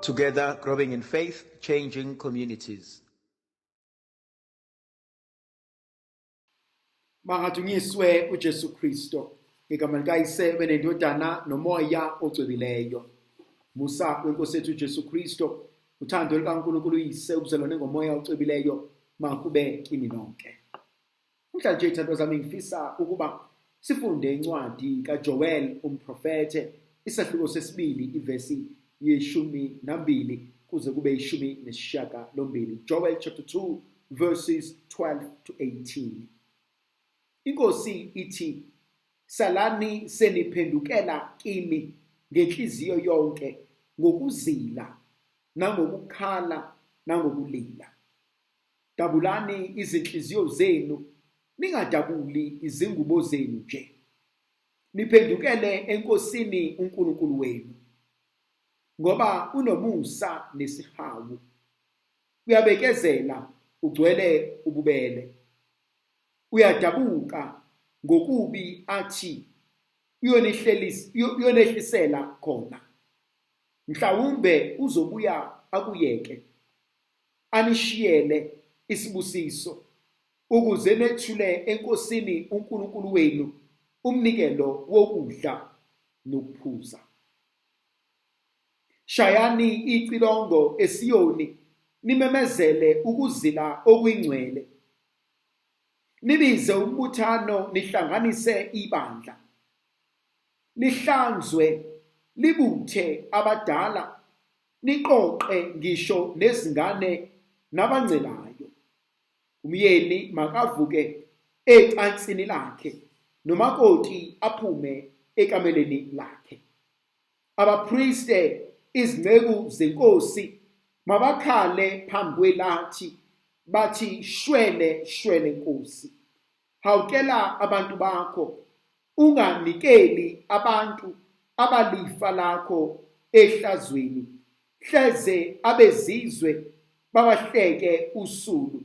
Together, growing in faith, changing communities. Mangadunyiswe uJesu Kristo ngegama likaYise benendodana nomoya ocwebileyo. Musa wenkosi yethu uJesu Kristo, uthando lukaNkulunkulu uYise, ubuzalwane ngomoya ocwebileyo makube kini nonke. Namhlanje ithandwa zami ngifisa ukuba sifunde incwadi kaJoel umprofethe isahluko sesibili ivesi ye-12 kuze kube 18. Joel chapter 2 verses 12 to 18. Inkosi ithi salani seniphendukela kimi ngenhliziyo yonke ngokuzila nangokukhala nangokulila. Dabulani izinhliziyo zenu ningadabuli izingubo zenu nje. Niphendukele eNkosini uNkulunkulu wenu ngoba unomusa nesihawu. Uyabekezela ugcwele ububele. Uyadabuka ngokubi athi uyonehlisela khona. Mhlawumbe uzobuya akuyeke anishiyele isibusiso ukuze nethule eNkosini uNkulunkulu wenu umnikelo wokudla nokuphuza. Shayani icilongo eSiyoni nimemezele ukuzila okuyingcwele. Nibize umbuthano nihlanganise ibandla. Lihlanzwe libuthe abadala niqoqe ngisho nezingane nabancelayo. Umyeni makavuke ecansini lakhe nomakoti aphume ekameleni lakhe. Abapriste izinceku zenkosi mabakhale phambi kwelathi bathi shwele shwele Nkosi. Hawukela abantu bakho unganikeli abantu abalifa lakho ehlazweni hleze abezizwe babahleke usulu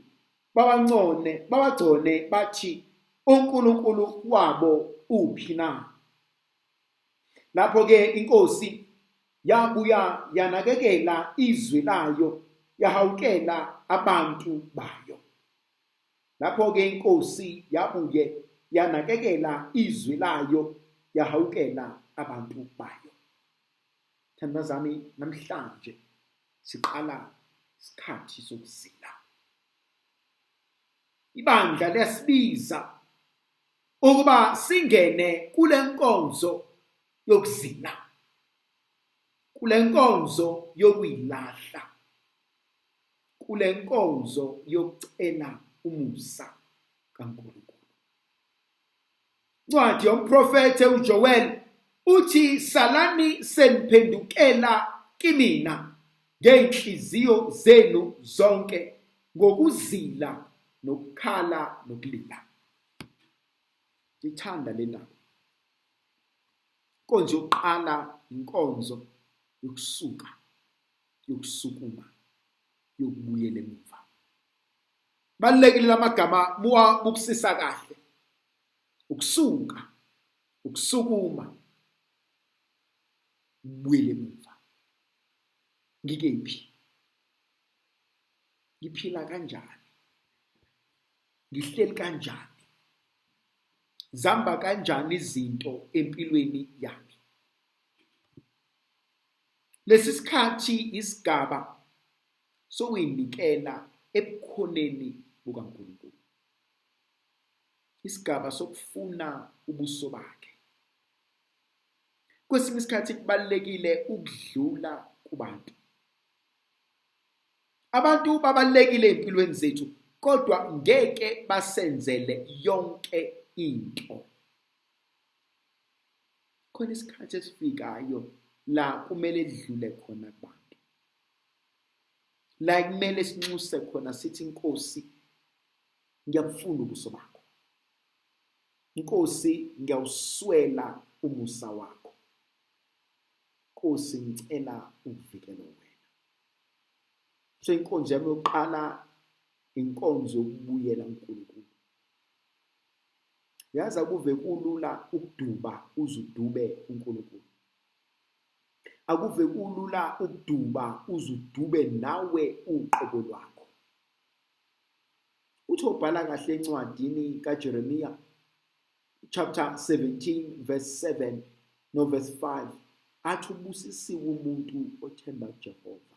babancone babagcone bathi uNkulunkulu wabo uphi na. Lapho ke inkosi yabuya yanakekela izwi layo yahawukela abantu bayo. Lapho ke inkosi yabuye yanakekela izwi layo yahawukela abantu bayo. Thandwa zami namhlanje siqala isikhathi sokuzila. Ibandla liyasibiza ukuba singene kule nkonzo yokuzila, kule nkonzo yokuyilahla, kule nkonzo yokucela umusa kaNkulunkulu. Incwadi yomprofethe uJoel uthi salani seniphendukela kimina ngey'nhliziyo zenu zonke ngokuzila nokukhala nokulila. Ngithanda le ndaba. Inkonzo yokuqala inkonzo yokusuka, yokusukuma, yokubuyela emuva. Balulekile lamagama muwabukisisa kahle. Ukusuka, ukusukuma, ukubuyela emuva. Ngikephi? Ngiphila kanjani? Ngihleli kanjani? Zihamba kanjani izinto empilweni yami? Lesi sikhathi isigaba sokuyinikela ebukhoneni bukaNkulunkulu. Isigaba sokufuna ubuso bakhe. Kwesinye isikhathi kubalulekile ukudlula kubantu. Abantu babalulekile empilweni zethu kodwa ngeke basenzele yonke into. Khona isikhathi esifikayo la kumele dlule khona kubantu. La kumele sinxuse khona sithi Nkosi ngiyakufuna ubuso bakho. Nkosi ngiyawuswela umusa wakho. Nkosi ngicela uvikele wena. So inkonzo yami yokuqala inkonzo yokubuyela kuNkulunkulu. Yazi akuve kulula ukuduba uzudube uNkulunkulu. Akuve kulula ukuduba uze udube nawe uqobo lwakho. Uthi obhala kahle encwadini kaJeremiya chapter 17 verse 7 no verse 5 athi ubusisiwe umuntu othemba uJehova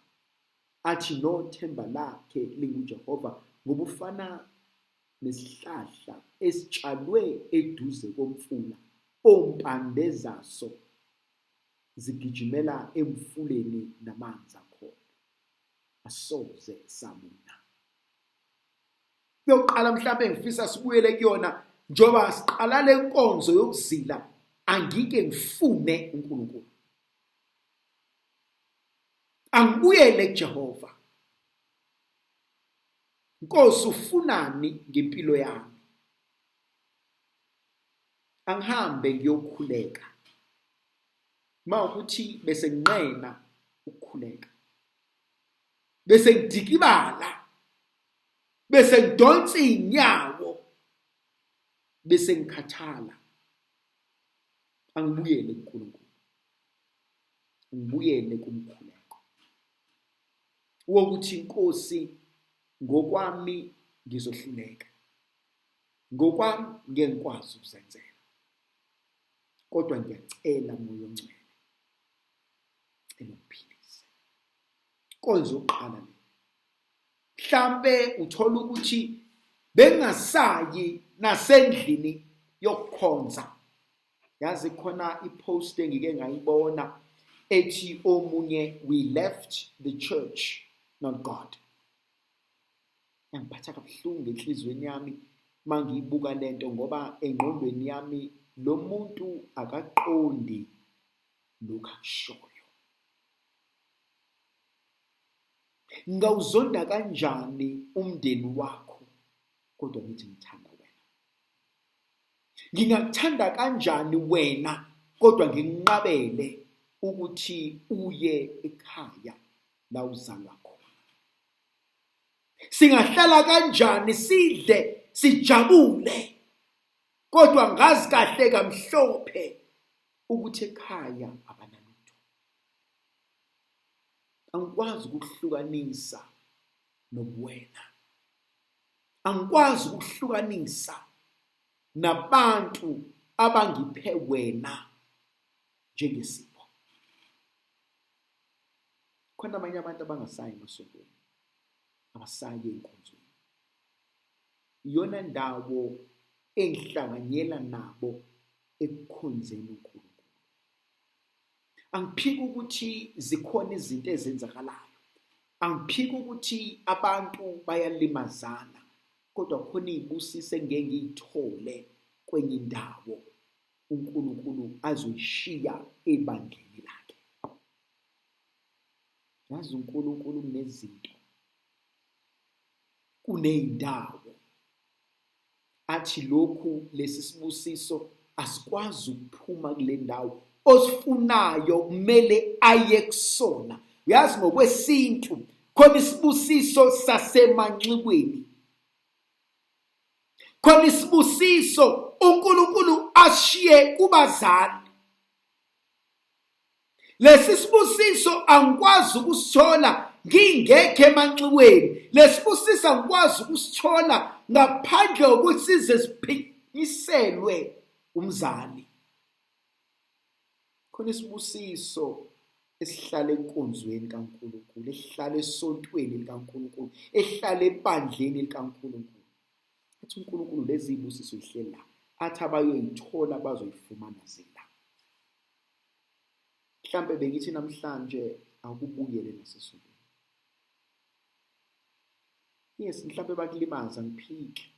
athi nothemba lakhe linguJehova ngoba ufana nesihlahla esitshalwe eduze komfula ompande zaso zigijimela emfuleni namanzi akhona asoze sabuna. Kuyoqala mhlawumbe ngifisa sibuyele kuyona njengoba siqala le nkonzo yokuzila angike ngifune uNkulunkulu. Angibuyele kuJehova. Nkosi ufunani ngempilo yami? Angihambe ngiyokhuleka. Mawukuthi bese nginqena ukukhuleka. Bese ngidikibala. Bese ngidonsa izinyawo. Bese ngikhathala. Angibuyele kuNkulunkulu. Ngibuyele kumkhuleko. Wokuthi inkosi ngokwami ngizohluleka. Ngokwami ngeke ngikwazi ukuzenzela. Kodwa ngiyacela Moya oNgcwele. Cela ungiphilise. Inkonzo yokuqala le. Mhlampe uthola ukuthi bengasayi nasendlini yokukhonza. Yazi khona ipost engike ngayibona ethi omunye we left the church not God. Yangiphatha kabuhlungu enhliziyweni yami mangiyibuka lento ngoba engqondweni yami lo muntu akaqondi lokhu akushoyo. Ngawuzonda kanjani umndeni wakho kodwa ngithi ngithanda wena? Ngingakuthanda kanjani wena kodwa nginqabele ukuthi uye ekhaya la uzalwa khona? Singahlala kanjani sidle sijabule kodwa ngazi kahle kamhlophe ukuthi ekhaya abanalutho? Angikwazi ukuhlukanisa nobuwena. Angikwazi ukuhlukanisa nabantu abangiphe wena njengesipho. Khona abanye abantu abangasayi emasontweni, abasayi ey'nkonzweni. Iyona ndawo engihlanganyela nabo ekukhonzeni uNkulunkulu. Angiphiki ukuthi zikhona izinto ezenzakalayo. Angiphiki ukuthi abantu bayalimazana kodwa khona iy'busiso engeke ngiy'thole kwenye indawo uNkulunkulu azoyishiya ebandleni lakhe. Yazi uNkulunkulu kunezinto, kuney'ndawo athi lokhu lesi sibusiso asikwazi ukuphuma kule ndawo osifunayo kumele aye kusona uyazi ngokwesintu khona isibusiso sasemanxibweni khona isibusiso uNkulunkulu ashiye kubazali Lesi sibusiso angikwazi ukusithola ngingekho emanxiweni. Lesibusiso angikwazi ukusithola ngaphandle kokuthi size siphinyiselwe umzali. Khona isibusiso esihlala enkonzweni kaNkulunkulu, esihlala esontweni likaNkulunkulu, esihlala ebandleni likaNkulunkulu. Athi uNkulunkulu lezi zibusiso zihleli la, athi abayoyithola bazoyifumana zila. Mhlampe bengithi namhlanje akubuyele nasesontweni. Yes, mhlampe bakulimaza ngiphike.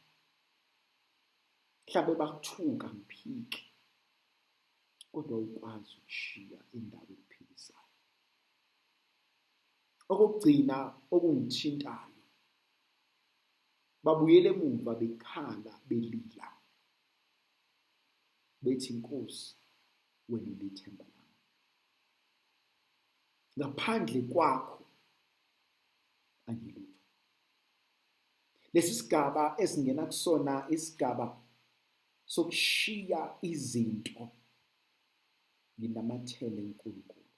Mhlampe bakuthuka ngiphike. Kodwa ukwazi ukushiya indawo ekuphikisayo. Okokugcina okungithintayo babuyele emuva bekhala belila bethi Nkosi wena ulithemba lami. Ngaphandle kwakho angilutho. Lesi sigaba esingena kusona isigaba sokushiya izinto nginamathele uNkulunkulu.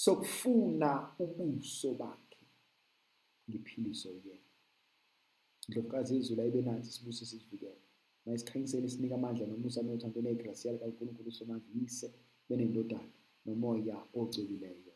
sokufuna ubuso bakhe, ngiphiliswe uyena. Ndlovukazi yezulu ayibe nathi, sibuse, sizivikele, mayisikhanyisele, sinike amandla nomusa nothando negrasiya likaNkulunkulu uSomandla, Uyise benendodana noMoya oCwebileyo.